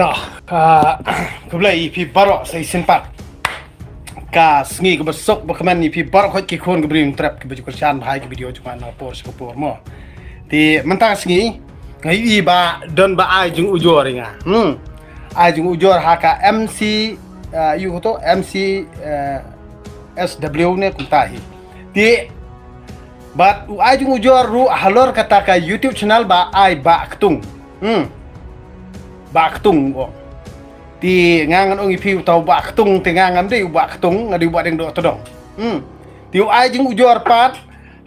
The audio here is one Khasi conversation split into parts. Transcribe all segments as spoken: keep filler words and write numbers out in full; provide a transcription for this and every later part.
To, ka, khublei ïa phi baroh sa shisien pat. Ka sngi kaba suk ba kmen ïa phi baroh khoit ki khun ki briew nongtrep kiba ju kyrshan bha ïa ki video jong nga na ka por sha ka por mo. Te mynta ka sngi nga ïohi ba don ba ai jingujor ïa nga. Hmm. Ai jingujor ha ka M C, eh, ïa u to M C, eh, S W ne kumta hi. Te bad u ai jingujor ruh halor kata ka YouTube channel ba ai Bah Ktung. Hmm. Bah Ktung, oh. Te nga ngan ong ïa phi uta u Bah Ktung, te nga ngam dei u Bah Ktung, nga dei u Bah Deng Dohtdong. Hmm. Te u ai jingujor pat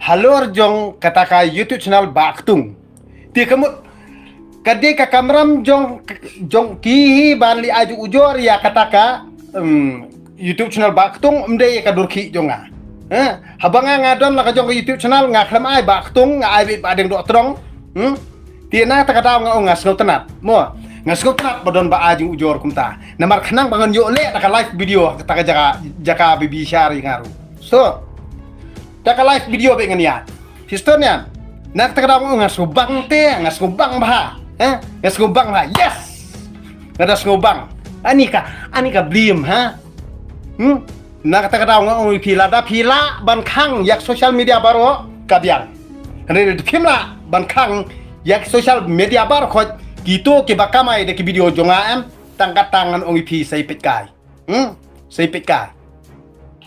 halor jong kata ka YouTube channel Bah Ktung. Te ka mut ka dei ka kamram jong, jong ki hi ban leit ai jingujor ïa kata ka, em, YouTube channel Bah Ktung, ym dei ïa ka dur khih jong nga. Eh, haba nga, nga don la ka jong ka YouTube channel, nga khlem ai Bah Ktung, nga ai beit Bah Deng Dohtdong. Hmm? Te na kata ka daw nga ong nga sngewtynnat. Mo, nga sngewtynnat ba don ba ai jingujor kumta. Namar khnang ba ngan ïoh leh da ka live video kata ka jaka, jaka ba bishar ïa nga ruh. So, da ka live video beit ngan ïaid. Phi sngewthuh ne em? Na kata ka daw nga sngewbang te, nga sngewbang bha. Eh? Nga sngewbang bha. Yes! Nga da sngewbang. Ani ka, ani ka blim, ha? Hmm? Na kata ka daw nga ong ïa phi, lada phi lah ban khang ïa ka social media baroh ka biang. Hynrei lada phim lah ban khang ïa ka social media baroh khoit, kito kiba kamai da ki video jong nga em, tang katne ngan ong ïa phi sa ïa peit kai. Hmm? Sa ïa peit kai.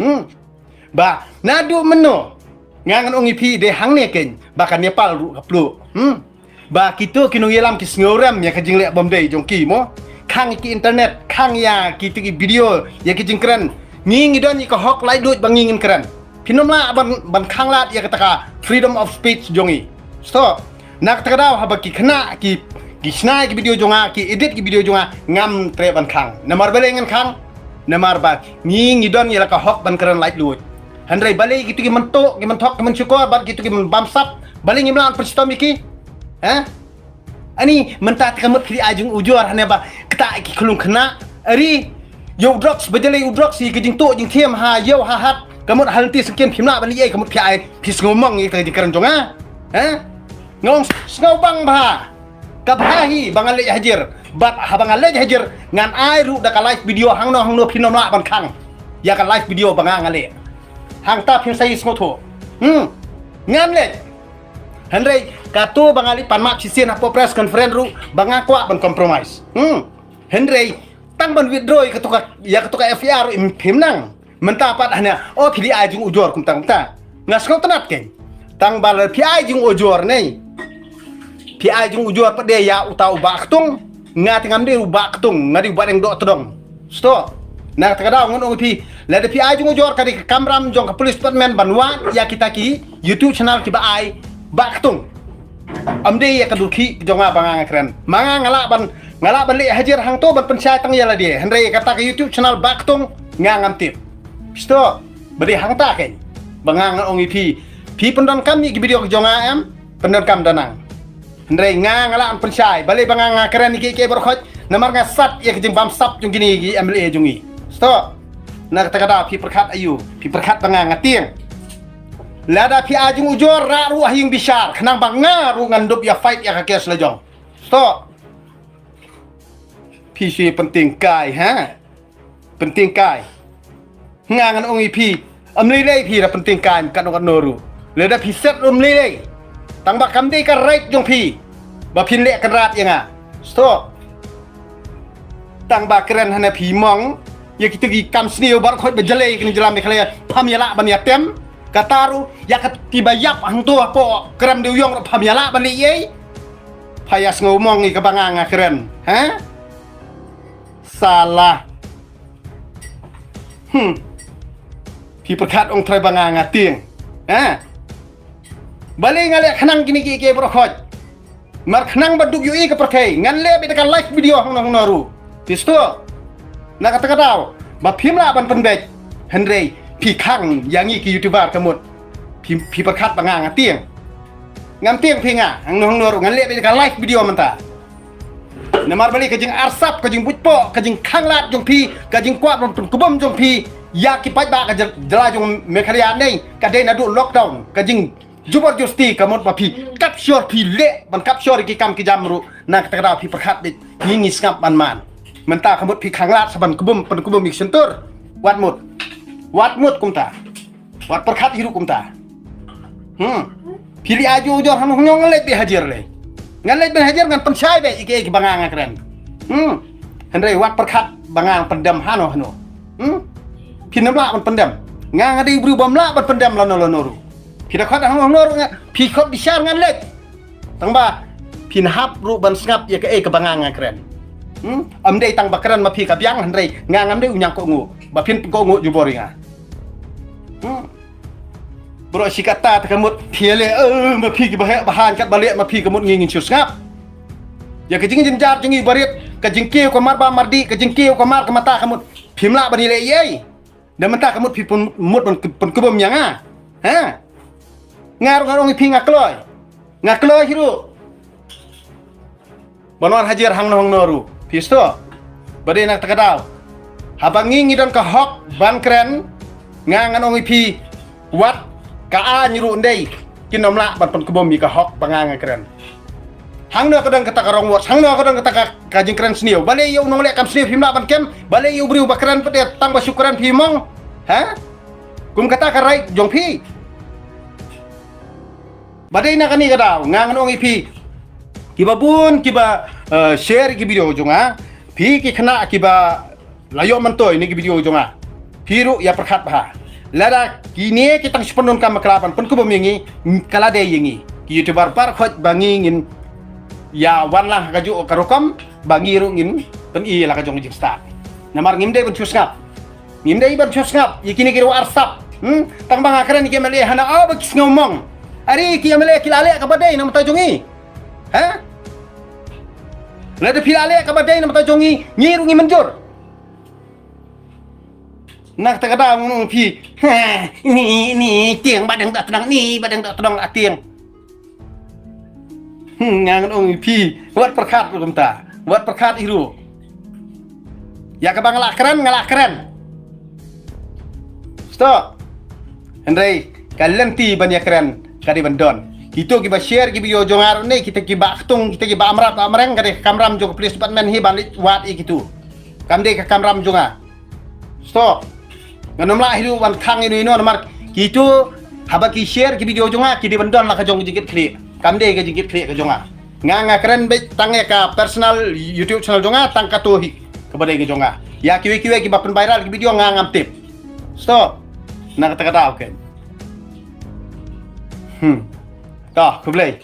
Hmm? Ba naduh mynno nga ngan ong ïa phi, dei hangne keiñ ba ka Nepal ruh ka pluh. Hmm? Ba kito ki nongïalam ki sngewrem ïa ka jingleh bym dei jong ki mo. Khang ïa ki internet, khang ïa kito ki video, ïa ki jingkren. Ngi ngi don ïa ka hok laitluid ba ngi ngin kren. Phin ym lah ban, ban khang lad ïa kata ka freedom of speech jong ngi. Stop. Na kata ka daw haba ki khynnah ki, ki shna ïa ki video jong nga, ki edit ki video jong nga, ngam treh ban khang. Namar balei ngan khang? Namar ba ngi ngi don ïa la ka hok ban kren laitluid. Hynrei balei kito ki mynta, ki mynta, ki mynshukor bad kito ki bamsap, balei ngim lah ban pynshitom ïa ki? Ha? Ani mynta te ka mut phi ai jingujor hangne ba kata ki khlung khynnah. Ari, ïa u drugs, ba jlei u drugs ïa ka jingtuh jingthiam ha ïew ha hat. Ka mut ha lynti syngkien phim lah ban leh ei, ka mut phi ai, phi sngewmong ïa ka jingkren jong nga. Ha? Nga ong sngewbang bha. Ka bha hi ba nga leit hajir. Bad haba nga leit hajir ngan ai ruh da ka live video hangno hangno phin ym lah ban khang ïa ka live video ba nga nga leh. Hangta phin sa ïohsngew thuh. Hmm. Ngan leit. Hynrei kato ba nga leit pan map shisien hapoh press conference ruh ba nga kwah ban compromise. Hmm. Hynrei tang ban withdraw ïa kato ka, ïa kato ka F I R ruh phim nang. Mynta pat hangne, oh, phi dei ai jingujor kumta kumta. Nga sngewtynnat keiñ. Tang ba lada phi ai jingujor ne, phi ai jingujor pat de ïa uta u Bah Ktung. Nga te ngam dei u Bah Ktung, nga dei u Bah Deng Dohtdong. Stop. Na kata ka daw ngan ong ïa phi, lada phi ai jingujor ka dei ka kamram jong ka police department ban wad ïa kita ki YouTube channel kiba ai Bah Ktung. Ym dei ïa ka dur khih jong nga ba nga nga kren. Ma nga nga lah ban, nga lah ban leit hajir hangto ban pynshai tang ïa lade. Hynrei kata ka YouTube channel Bah Ktung nga ngam tip. Pistop. Ba dei hangta keiñ ba nga nga ong ïa phi, phi pyndonkam ïa ki video ka jong nga em, pyndonkam da nang. Hynrei nga nga lah ban pynshai. Balei ba nga nga kren ïa ki, ïa ki baroh khoit? Namar nga sat ïa ka jingbamsap jong kine ki M L A jong ngi. Stop. Na kata ka daw phi pyrkhat aïu? Phi pyrkhat ba nga nga tieng. Lada phi ai jingujor, rah ruh ha ïing bishar khnang ba nga ruh ngan dup ïa fight ïa ka case la jong. Stop. Phi shu pyntieng kai, ha? Pyntieng kai. Nga ngan ong ïa phi, ym lei lei phi da pyntieng kai katno katno ruh. Lada phi set ruh ym lei lei. Tang ba kam dei ka right jong phi ba phin leh kynrad ïa nga. Stop. Tang ba kren hana phi mong ïa kito ki kam sniew baroh khoit ba jlei kine jylla Meghalaya pham ïa lah ban ïa tem. Kata ruh ïa kata kiba ïap hangto hapoh Krem Dewïong ruh pham ïa lah ban leh ei. Pha ïa sngew mong ïa kaba nga nga kren, ha? Salah. Hmm. Phi pyrkhat ong trai ba nga nga tieng, ha? Balei nga leh khnang kine ki, ki baroh khoit? Mar khnang ba duk ïohi ka pyrthei ngan leh beit ka live video hangno hangno ruh. Pistop. Na kata ka daw ba phim lah ban pynbeit. Hynrei phi khang ïa ngi ki YouTuber ka mut. Phi, phi pyrkhat ba nga nga tieng. Ngam tieng phi nga hangno hangno ruh, ngan leh beit ka live video mynta. Namar balei? Ka jingarsap, ka jingbuitpoh, ka jingkhanglad jong phi, ka jingkwah ban pynkubom jong phi ïa ki paidbah ka jylla jong Meghalaya ne ka dei naduh lockdown, ka jing jubor justi ka mut ba phi capture, phi leh ban capture ïa ki kam ki jam ruh. Na kata ka daw phi pyrkhat beit, ngi ngi sngap ban man. Mynta ka mut phi khanglad sa ban kbum, pynkbum ïa ki shyntur. Wat mut. Wat mut kumta. Wat pyrkhat hi ruh kumta. Hmm. Phi leh ajo ujor hano hano, ngan leit beit hajar lei. Ngan leit beit hajar, ngan pynshai beit ïa kiei kiba nga nga kren. Hmm. Hynrei wat pyrkhat ba ngan pyndem hano hano. Hmm. Phin ym lah ban pyndem. Nga nga dei u briew bym lah ban pyndem lano lano ruh. Phi da khot hano hano ruh nga, phi khot bishar ngan leit. Tang ba phin hap ruh ban sngap ïa kaei kaba nga nga kren. Hmm? Ym dei tang ba kren ma phi ka biang, hynrei nga ngam dei u ñiangkohnguh ba phin pynkhohnguh jubor ïa nga. Hmm? Baroh shi katta te ka mut phi leh, eh, ma phi kiba heh ba haiñ, katba leh ma phi ka mut ngi ngin shu sngap. Ïa ka jingjynjar jong ngi barit, ka jingkiew ka mar ba mar dih, ka jingkiew ka mar ka mata ka mut phim lah ban ïaleh ei ei. Da mynta ka mut phi pun mut ban pynkbum ïa nga. Ha? Nga ruh ngan ong ïa phi nga kloi. Nga kloi hi ruh. Ban wan hajar hangno hangno ruh. Phi sngewthuh. Ba dei na kata ka daw, haba ngi ngi don ka hok ban kren, nga ngan ong ïa phi, wat ka aiñ ruh ndei kin ym lah ban pynkbum ïa ka hok ba nga nga kren. Hangno ka don kata ka wrong words, hangno ka don kata ka, ka jingkren sniew. Balei ïa u nongleh kam sniew phim lah ban kem, balei ïa u briew ba kren pat de tang ba shu kren phi mong. Ha? Kum kata ka right jong phi. Ba dei na kane ka daw nga ngan ong ïa phi, kiba bun kiba, eh, share ki video jong nga, phi ki khynnah kiba la ïoh myntoi na ki video jong nga, phi ruh ïa pyrkhat bha. Lada kine ki tang shu pyndonkam bakla ban pynkbum ïa ngi, ka la dei ïa ngi ki YouTuber baroh khoit ba ngi ngin ïa wan lang ha kajuh ka rukom ba ngi ruh ngin pyni la ka jong ka jingstad. Namar ngim dei ban shu sngap. Ngim dei ban shu sngap ïa kine ki rwai arsap. Hmm? Tang ba nga kren ïa ki MLA hana, oh, ba ki sngew mong. Are ki MLA ki la leh kaba dei na bynta jong ngi. Ha? Lada phi la leh kaba dei na bynta jong ngi, ngi ruh ngi mynjur. Na kata ka daw ngan ong ïa phi, ha, ni, ni tieng ba dang da tnang, ni ba dang da tnang la tieng. Hmm, nga ngan ong ïa phi, wat pyrkhat ruh kumta. Wat pyrkhat hi ruh. Ïa kaba nga la kren, nga la kren. Stop. Hynrei ka lynti ban ïa kren ka dei ban don. Kito kiba share ki video jong nga ruh ne, kita kiba ktung, kita kiba amrat amreng, ka dei ka kamram jong ka police department hi ban leit wad ïa kito. Kam dei ka kamram jong nga. Stop. Ngan ym lah hi ruh ban khang ïano ïano namar kito haba ki share ki video jong nga ki dei ban don la ka jong ka jingkitkhlieh. Kam dei ka jingkitkhlieh ka jong nga. Nga nga kren beit tang ïa ka personal YouTube channel jong nga, tang kato hi kaba dei ka jong nga. Ïa kiwei kiwei kiba pynviral ki video nga ngam tip. Stop. Na kata ka daw ken. Hmm. To, khublei.